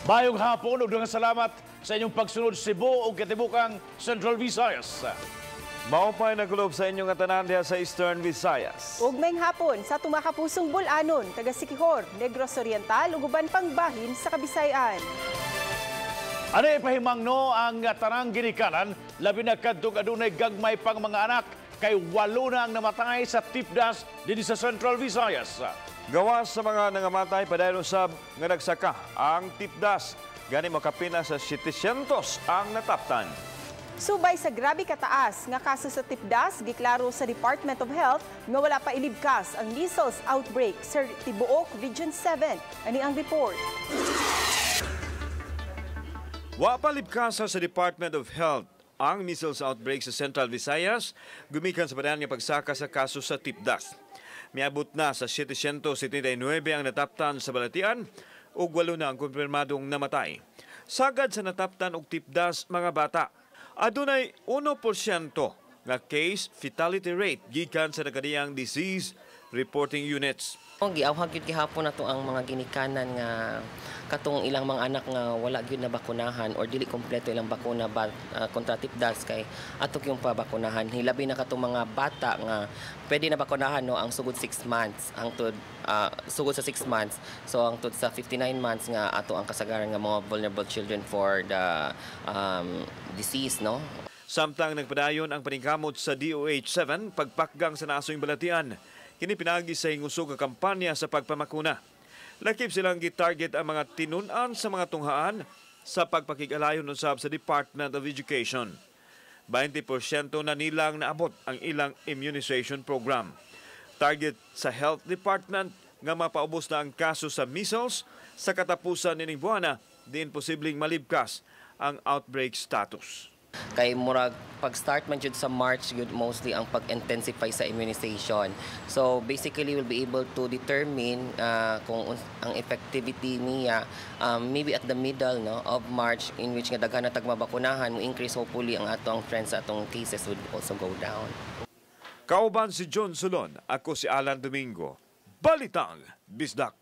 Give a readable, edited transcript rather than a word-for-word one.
Maayong hapon ug daghang salamat sa inyong pagsunod, Cebu ug katibukang Central Visayas. Maupay na kulob sa inyong tanan diha sa Eastern Visayas. Ug maayong hapon sa atong mga kapusong Bol-anon, taga Siquijor, Negros Oriental ug uban pang bahin sa Kabisayan. Ano ipahimangno ang tanang ginikanan, labi na kadtong adunay gagmay pang mga anak, kay walo na ang namatay sa tipdas dinhi sa Central Visayas. Gawas sa mga nangamatay, padayon usab nga nagsaka ang tipdas. Gani makapina sa 700 ang nataptan. Subay sa grabe kataas nga kaso sa tipdas, giklaro sa Department of Health nga wala pa ilibkas ang measles outbreak sa tibuok Region 7. Ani ang report. Wa pa libkasa sa Department of Health ang measles outbreak sa Central Visayas gumikan sa padayon nga pagsaka sa kaso sa tipdas. Miabot na sa 779 ang nataptan sa balatian ug walo na ang kumpirmadong namatay. Sagad sa nataptan og tipdas, mga bata. Adunay 1% nga case fatality rate gikan sa nagkadiyang disease reporting units. Giawhag gyud gihapon nato ang mga ginikanan nga katong ilang mga anak nga wala gyud na bakunahan or dili kompleto ilang bakuna ba kontra tipdas kay ato yung pabakunahan, hilabi na katong mga bata nga pwede na bakunahan, no, ang sugod 6 months hangtod sugod sa 6 months, so hangtod sa 59 months nga ato ang kasagaran nga mga vulnerable children for the disease, no. Samtang nagpadayon ang paningkamot sa DOH 7 pagpakgang sa naasoy balatian. Kini pinagi sa hingusog nga kampanya sa pagpamakuna. Lakip silang gitarget ang mga tinun-an sa mga tunghaan sa pagpakig-alayon usab sa Department of Education. 20% na nilang naabot ang ilang immunization program. Target sa Health Department nga mapaubos na ang kaso sa measles sa katapusan nining buwana, diin posibleng malibkas ang outbreak status. Kay murag pag-start man jud sa March gyud mostly ang pag-intensify sa immunization. So basically we'll be able to determine kung ang effectivity niya maybe at the middle, no, of March, in which nga daghan na tag mabakunahan, mo increase hopefully ang atong trends sa atong cases would also go down. Kauban si John Solon, ako si Alan Domingo. Balitang Bisdak.